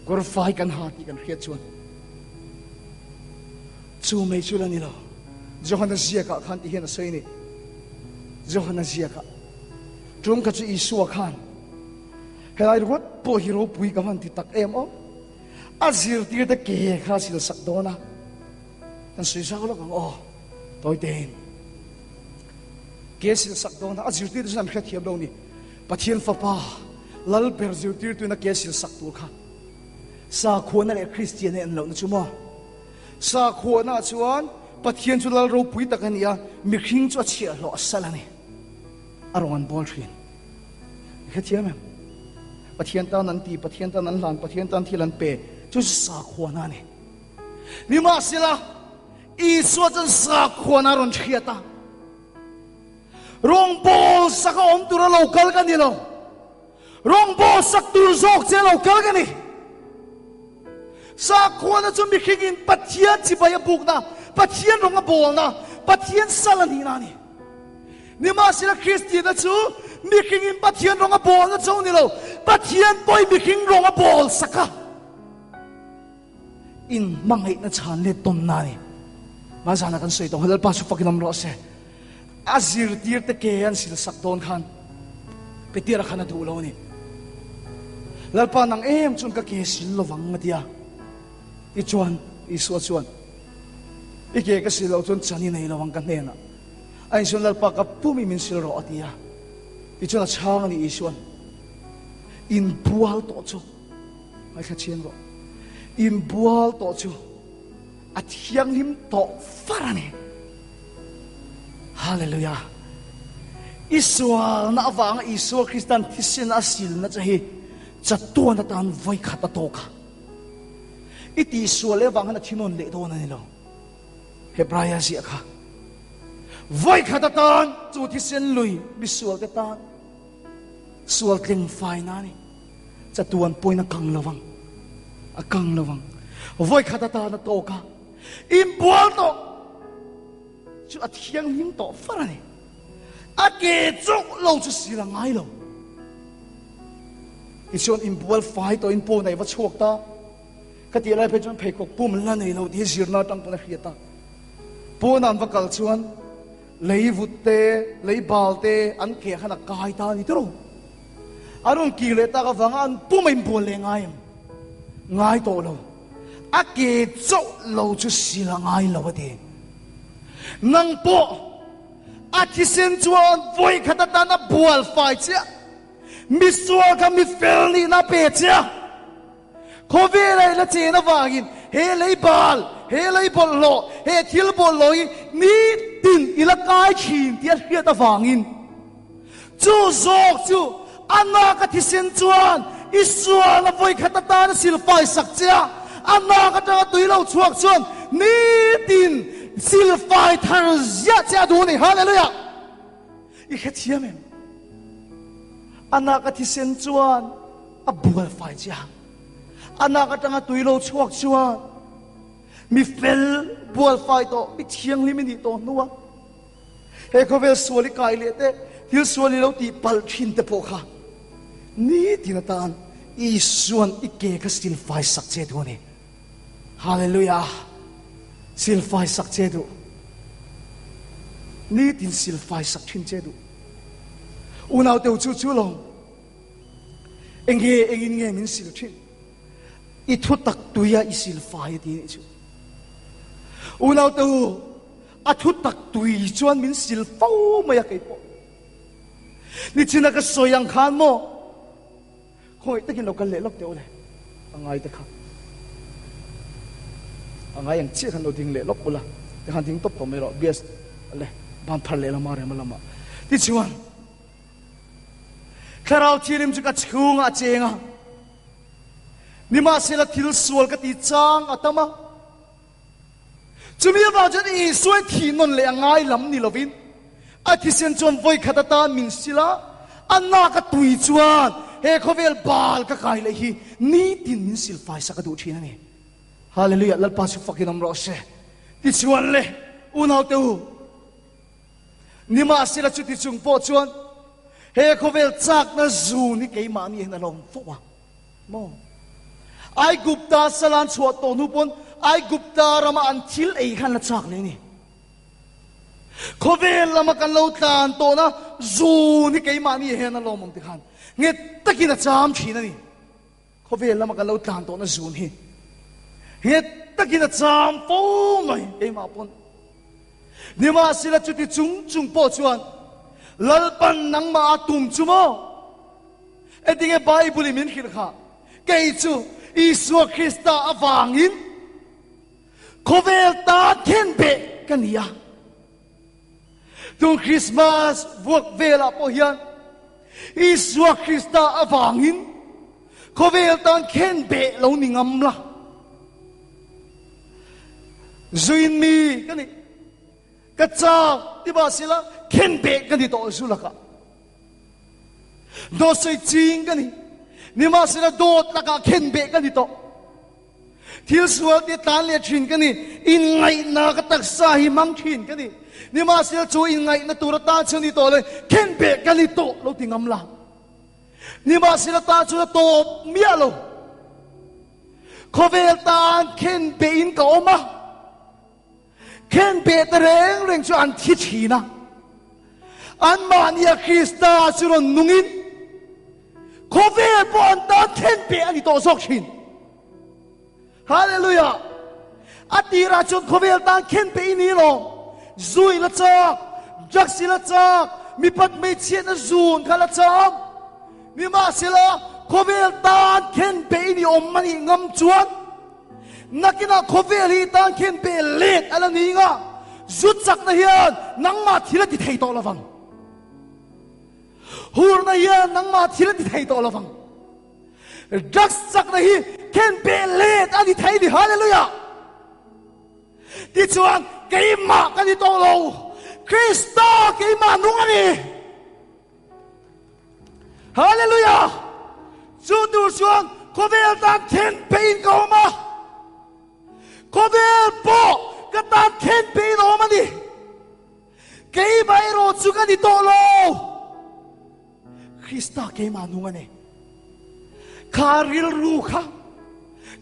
Kawrfai kan ha tih kan hriat chuan chu mai chu la ni lo. Johana ziakah khan ti hian a sawi a ni. Johana ziakah tum kha chu Isua khan helai ringawt pawh hi ropui ka van ti tak em aw. A zirtirte ke kha a silsak dawn a. Kan sawi zau lawk ang aw, tawi tein. Ke silsak dawn a, a zirtirtu chuan an hrethiam lo ni. Pathian fapa lal ber zirtirtuin a ke silsak tur kha sakhuana leh Kristian a en lohna chu maw? Sakhuana chuan Pathian chu lal ropui tak a ni a, mihring chu a chhiahhlawh a sal a ni. A rawn an bawl thin. I hrethiam em? Pathian tan an ti, Pathian tan an hlan, Pathian tan thil an pe. Chu chu sakhuana a ni. Nimahsela, Isua chuan sakhuana a rawn hriat a, Rawngbâwl saka awm tura lo kal ka ni lo, rawngbâwl sak tur zawk che lo kal ka ni. Sakhuana chu mihringin Pathian chibai a bukna, Pathian rawng a bâwlna, Pathian sal a nihna a ni. Nimahsela, Kristiana chu mihringin Pathian rawng a bâwlna cho ni lo, Pathian pawhin mihring rawng a bâwl sak a. In hmangaihna chhan let tawnna a ni. Mah zana kan sawi tawh Lalpa chu fakin awm rawh se. A zirtirte ke an sil sak dawn khan Petera khan a duh lo a ni. Lalpa nang em chuan ka ke sil lovang a ti a. Tichuan, Isua chuan, I ke ka sil loh chuan chan i nei lo ang ka hnenah. A insuan Lalpa ka pum i min sil rawh a ti a. Tichuan a chhang a ni Isuan, Inbual tawh chu ngaithla chiang rawh. Inbual tawh chu a thianghlim tawh far a ni. Hallelujah! I sualna avanga Isua Kristan thisen a silna che hi chatuan atan vawikhat a tawk a. I tihsual leh avang hian a thi nawn leh dawn a ni lo. Hebraia ziah kha vawikhat atan chu thisen lui misualte tan sual tling faina a ni. Chatuan pawhin a kang lo vang. A kang lo vang. Vawikhat atan a tawk a. Inbual tawh chu a thianghlim tawh far a ni. A ke chauh lo chu sil a ngai lo. Tichuan inbual fai tawhin pawn a i va chhuak ta. Ka tih lai phei chuan pheikhawk pum la nei lo tih hi zirna atang pawn a hriat a. Pawnah an va kal chuan lei vut te, lei bal te an ke khan a kai ta a ni tawh. A rawn kir leh tak avanga an pum a inbual leh ngai em? Ngai tawh lo. A ke chauh lo chu sil a ngai lo a ti. Nang pawh a thisen chuan vawi khat atan a bual fai chiah. Misual kha mi fel nihna a pe chiah. Khawvela i la chen avangin he lei bal, he lei bawlhhlawh, he thil bawlhhlawh hi nitin i la kai thin tih a hriat avangin chu zawk chu a nak a thisen chuan i sualna vawikhat atan a silfai sak che a, a nak atanga tui lo chhuak chuan nitin silfai thar ziah che a duh a ni. Hallelujah! I hrethiam em? A nak a thisen chuan a bual fai che a, a nak atanga tui lo chhuak chuan mi fel bual fai tawh, mi thianghlim i nih tawh hnua he khawvel sual i kai leh te, thil sual i lo tih palh thin te pawh kha nitin atan Isuan i ke kha silfai sak che duh a ni. Hallelujah! Silfai sak che duh. Nitin silfai sak thin che duh. Unau teu chu chu lo. Enge engin nge min sil thin? I thu tak tuia i silfai a ti nih chu. Unau teu a thu tak tui chuan min sil fo mai a kei pawh. Nichina ka sawi ang khan maw? Khawngaih takin lo kal leh lawk teh u le, a ngai te kha. A ngai ang chiah khan lo ding leh lawk ula, tikhan ding tawp tawh mai rawh, bias le ban phar leh lama rema lamah. Tichuan, Thlarau Thianghlim chu ka chhungah a cheng a, nimahsela thil sual ka ti chang a tam a. Chumi avang chuan Isua thih nawn leh a ngai lam ni lovin a thisen chuan vawi khat atan min sil a, a nak a tui chuan he khawvel bal ka kai leh hi nitin min sil fai sak a duh thin a ni. Hallelujah, Lalpa chu fakin awm rawh se. Tichuan le, unaute u, nimahsela chuti chung pawh chuan he khawvel chakna zun hi keimahni hian a lawm fo a. Maw? Aigupta sal an chhuah tawh hnu pawn Aigupta rama an thil ei khan la chak leh a ni. Khawvel lama kan lo tlan tawhna zun hi keimahni hian a lawmawm ti khan nghet takin a cham thin a ni. Khawvel lama kan lo tlan tawhna zun hi nghet takin a cham fo mai keimah pawn. Nimahsela chuti chung chung pawh chuan Lalpan nangmah a tum chu maw? Engtinge Bible in min hrilh kha? Kei chu Isua Krista avangin khawvel tan khenbeh ka ni a. Tun Christmas vuak velah pawh hian Isua Krista avangin khawvel tan khenbeh lo ni ngam la. Zuin mi ka ni. Ka chak ti mah sila khenbeh ka ni tawh zu lakah. Dawt sawi ching ka ni. Nimahsela dawt lakah khenbeh ka ni tawh. Thil sual te tlan leh thin ka ni. Inngaihna ka taksa hi hmang thin ka ni. Nimahsela chu inngaihna tur atan chu ni tawh lo, khenbeh ka ni tawh lo ti ngam la. Nimahsela tan chuan a tawp miah lo. Khawvel tan khenbehin ka awm a. Khenbeh te reng reng chu an thi thin a, anmahnia Krista chu rawn nungin khawvel pawh an tan khenbeh a ni tawh zawk thin. Hallelujah! A tirah chuan khawvel tan khen pe i ni lo. Zu i la chak, drugs i la chak, mipat hmeichhiatna zun kha la cham. Nimahsela, khawvel tan khen pe i ni awm a nih ngam chuan nakinah khawvel hi tan khen pe let a la ni nga, zu chakna hian nangmah thil a ti thei tawh lovang. Hurna hian nangmah thil a ti thei tawh lovang. Drugs chakna hi khen pe let a ni thei ni. Hallelujah! Tichuan, keimah ka ni tawh lo, Krista keimah nung a ni. Hallelujah! Chu tur chuan khawvel tan khen pein ka awm a, khawvel pawh ka tan khen pein a awm a ni. Keimah erawh chu ka ni tawh lo. Krista keimah nung a ni. Kha rilru kha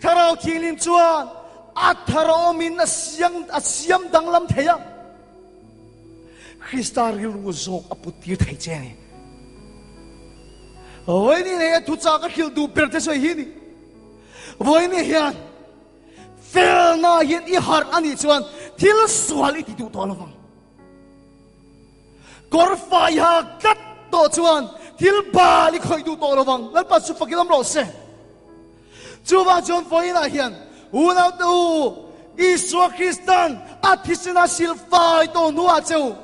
Thlarau Thianghlim chuan a thar awmin a siam a siam danglam thei a. Krista rilru zawk a put tir thei che a ni. Vawiin hi a thuchah ka hrilh duh ber te sawi hi ni. Vawiin hian felna hian i harh a nih chuan thil sual i ti duh tawh lovang. Kawr fai ha tlat tawh chuan thil bal i khawih duh tawh lovang. Lalpa chu fakin awm rawh se. Chuvang chuan vawiinah hian unaute u, Isua Kristan a thisena silfai tawh hnuah che u,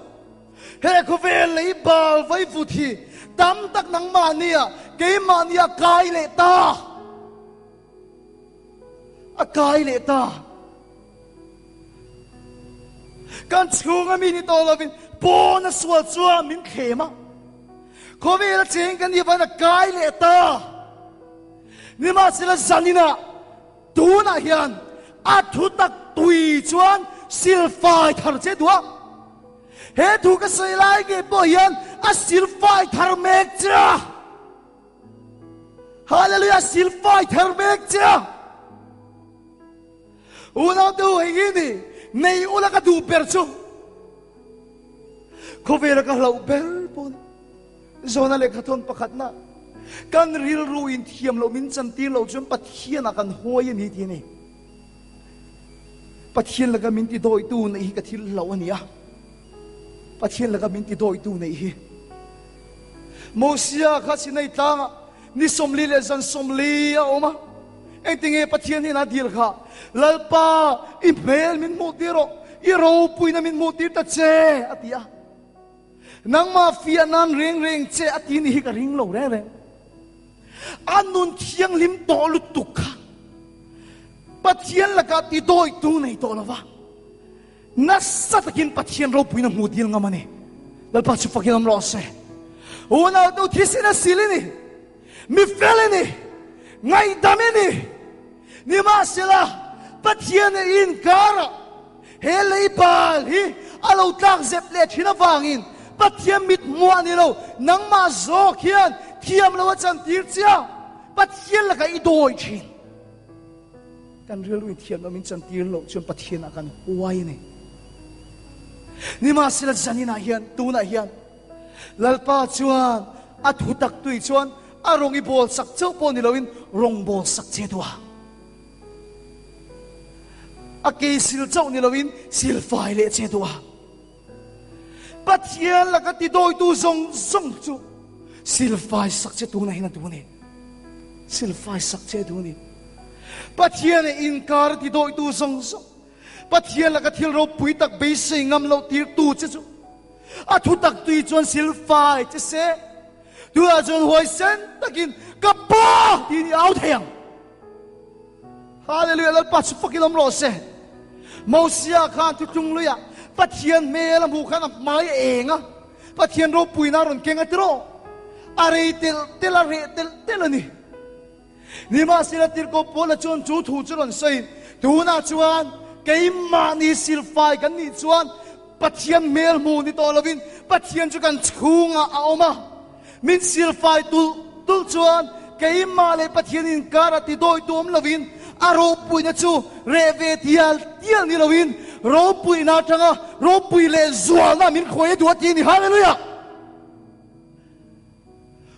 he khawvel lei bal vaivut hi tam tak nangmahnia keimahnia kai leh ta, a kai leh ta. Kan chhunga mi ni tawh lovin pawn a sual chuan min thlem a, khawvel a cheng kan nih vangin a kai leh ta. Nimahsela zaninah tunah hian a thu tak tui chuan silfai thar che duh a. He thu ka sawi lai ngei pawh hian a silfai thar mek che a. Hallelujah, silfai thar mek che a. Unaute u, hei hi ni, nei ula ka duh ber chu. Khawvela ka hlauh ber pawh ni. Zona lehkhathawn pakhatna, kan rilru in thiam loh min chantir loh chuan Pathianah kan huai a ni tih a ni. Pathian laka min ti dawitu neih hi ka thil hlauh a ni a. Pathian laka min ti dawitu neih hi. Mosia kha Sinai tlangah ni 40 leh zan 40 a awm a. Engtinge Pathian hian a dil kha? Lalpa, i hmel min hmuh tir rawh, i ropuina min hmuh tir ta che, a ti a. Nangmah fiah nan reng reng che a ti ni hi ka ring lo reng reng. A nun thianghlim tawh lutuk kha Pathian lakah ti dawitu nei tawh lova nasa takin Pathian ropuina hmuh dil ngam a ni. Lalpa chu fakin awm rawh se. Unau tu thisen a sil i ni. Mi fel i ni. Ngaihdam i ni. Nimahsela Pathian i inkarah He lei bal hi a lo tlak zep leh thin avangin Pathian mit hmuah ni lo, nangmah zawk hian thiam lo a chantir chia, Pathian lakah i dawi thin. Kan rilru in thiam lo min chantir loh chuan Pathianah kan huai a ni. Nimahsela zaninah hian, tunah hian Lalpa chuan a thutak tui chuan a rawng i bawl sak chauh pawh ni loin rawng bawl sak che duh a. A ke sil chauh ni loin sil fai leh che duh a. Pathian laka ti dawitu zawng zawng chu sil fai sak che tuna hin a duh a ni. Sil fai sak che duh a ni. Pathian e inkar ti dawitu zawng zawng Pathian laka thil ropui tak beisei ngam loh tirtu che chu a thu tak tui chuan sil fai che se. Tunah chuan huaisen takin ka pa tiin i au thei ang. Hallelujah, Lalpa chu fakin awm rawh se. Mosia khan thuthlung luiah Pathian hmel a hmuh khan a hmai a eng a, Pathian ropuina a rawn keng a tiraw? A rei telh telh a, reh telh telh a ni. Nimahsela Tirhkoh Paula chuan chu thu chu rawn sawiin, Tunah chuan keimahni silfai kan nih chuan Pathian hmel hmu ni tawh lovin Pathian chu kan chhungah a awm a. Min silfai tulh tulh chuan keimah leh Pathian inkar a ti dawi tu awm lovin a ropuina chu reh ve tial tial ni lovin ropuina atanga ropui leh zualna min khawi a duh a ti a ni. Hallelujah!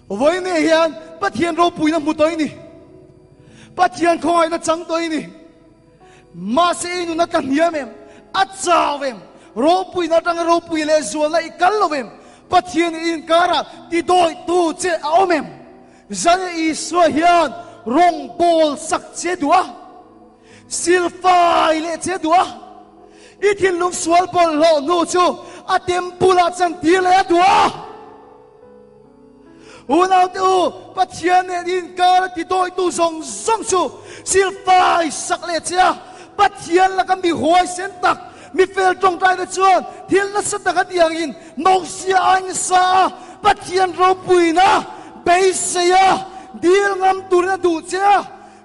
Vawiin hian Pathian ropuina hmu tawh i ni. Pathian khawngaihna chang tawh i ni. Mahse i nun a tla hniam em? A chau em? Ropuina atanga ropui leh zualna i kal lo em? Pathian i inkarah ti dawihtu che a awm em? Zane Isua hian rawngbawl sak che duh a, silfai leh che duh a, i thinlung sual bawlhhlawh hnu chu a temple-ah chantir leh a duh a. Unaute u, Pathian nen inkar a ti dawitu zawng zawng chu silfai sak leh che a, Pathian laka mi huaisen tak, mi fel tawngtaina chuan thil nasa tak a ti angin Mosia a insa a, Pathian ropuina beisei a, dil ngam turin a duh che a.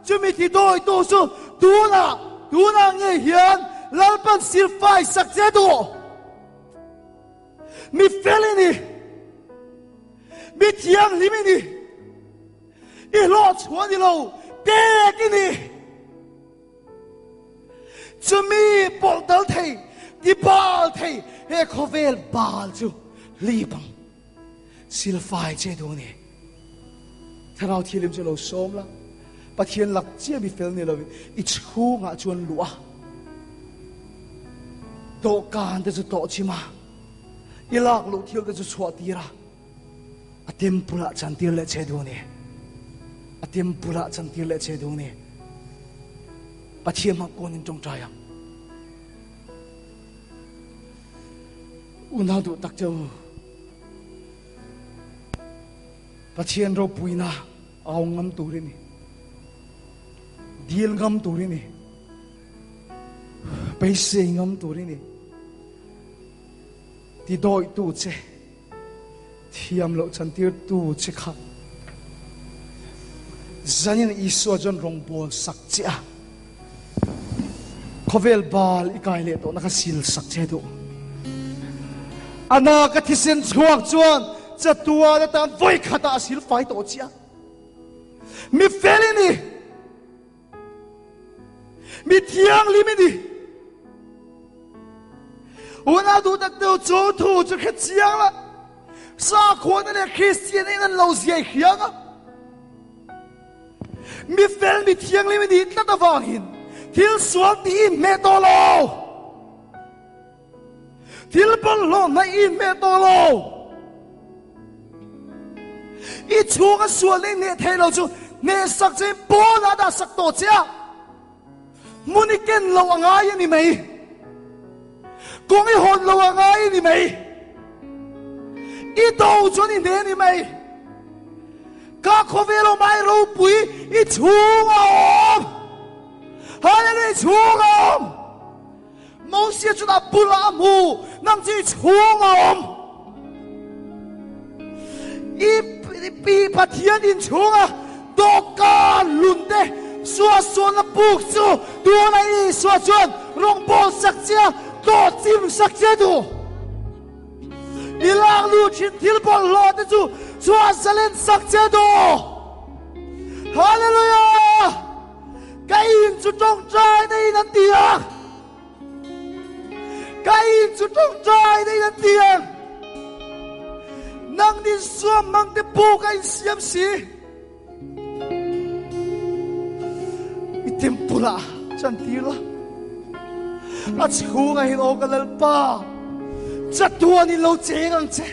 Chumi ti dawitu chu tunah, tunah ngei hian Lalpan silfai sak che duh. Mi fel i ni, mi thianghlim i ni, i hlawhchhuah ni lo, pek i ni. Chumi pawlh dal thei, ti bal thei he khawvel bal chu hlip ang. Silfai che duh ni. Thlarau Thianghlim chu lo sawm la, Pathian lak chiah mi fel ni lovin i chhungah chuan luh a, dawhkan te chu tawh chim a, i lak luh thil te chu chhuah tir a, a temple ah chantir leh che duh ni. A temple ah chantir leh che duh ni. Pathian hmang kawn in tawngtai ang. Unau duh tak che u. Pathian ropuina au ngam tur i ni. Dil ngam tur i ni. Beisei ngam tur i ni. Ti dawihtu che, thiam loh chantirtu che kha zanin Isua chuan rawngbawl sak che a. Khawvel bal i kai leh tawhna kha sil sak che duh. A na ka thisen chhuak chuan chatuan atan vawi khatah a sil fai tawh chiah. Mi fel i ni. Mi thianghlim i ni. Unau duh tak deuh chu thu chu hre chiang la. Sakhuana leh Kristian in an lo ziai hriang a. Mi fel mi thianghlim i nih tlat avangin thil sual tih i inhmeh tawh lo. Thil bawlhhlawh hnaih i inhmeh tawh lo. I chhunga sual na i hneh theih lo chu hnehsak che in pawnah dah sak tawh che a. Hmun i ken lo a ngai a ni mai. Kawng i hawn lo a ngai a ni mai. I do chuan i hne a ni mai. Ka khawvel awm ai ropui i chhung a awm. Hallelujah i chhung a awm. Mosia chuan a bulah a hmu, nang chu i chhung a awm. I pi Pathian in chhunga dawhkan lun te suahsualna buk chu tuna Isua chuan rawngbawl sak che a, tlawh chim sak che duh. I lak lu thin thil bawlhhlawh te chu chhuah zalen sak che duh. Hallelujah! Ka in chu tawngtai na in an ti a. Ka in chu tawngtai na in an ti a. Nang nin suam mang te bu ka in siam si. I temple ah chantir la. A chhungah hin aw ka Lalpa, chatuan in lo cheng ang che.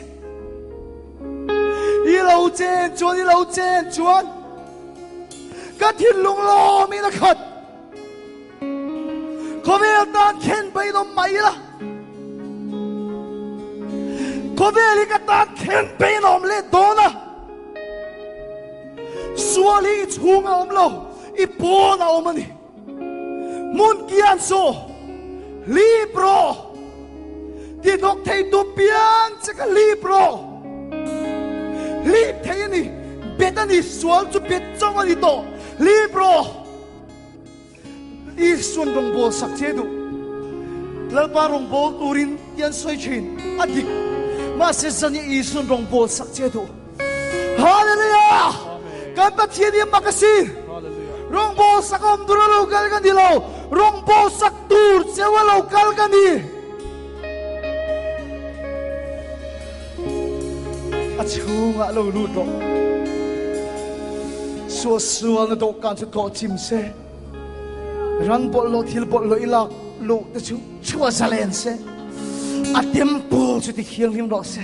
I lo chen chuan, i lo chen chuan ka thinlung lawm in a khat. Khawvel tan khen pahin awm mai ila. Khawvel hi ka tan khen pahin awm leh dawn a. Sual hi i chhung a awm lo, i pawn a awm a ni. Hmun kian saw, hlip rawh. Ti hnawk thei tu piang che kha hlip rawh. Hlip thei a ni, bet a ni, sual chu bet chauh a ni tawh. Hlip rawh. Isuan rawngbâwl sak che duh. Lalpa rawngbâwl tûrin ti an sawi ṭhîn. A dik. Mahse, zan hi Isuan rawngbâwl sak che duh. Hallelujah! Kan Pathian hi a mak asin. Rawngbâwl sak awm tûra lo kal ka ni lo, rawngbâwl sak tûr cheu a lo kal ka ni. A chhungah lo lut rawh. Suahsualna dawhkan chu tlawh chim se. Ran bawlhhlawh thil bawlhhlawh i lak luh te chu chhuah zalen se, a temple chu ti thianghlim rawh se.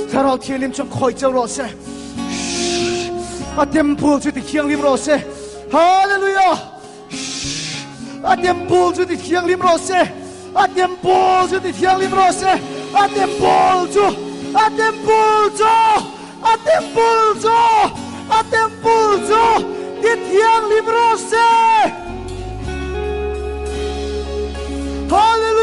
Thlarau Thianghlim chuan khawi cheu rawh se. A temple chu ti thianghlim rawh se. Hallelujah! A temple chu ti thianghlim rawh se. A temple chu ti thianghlim rawh se. A temple chu, a temple chu, a temple chu, a temple chu ti thianghlim rawh se. Hallelujah!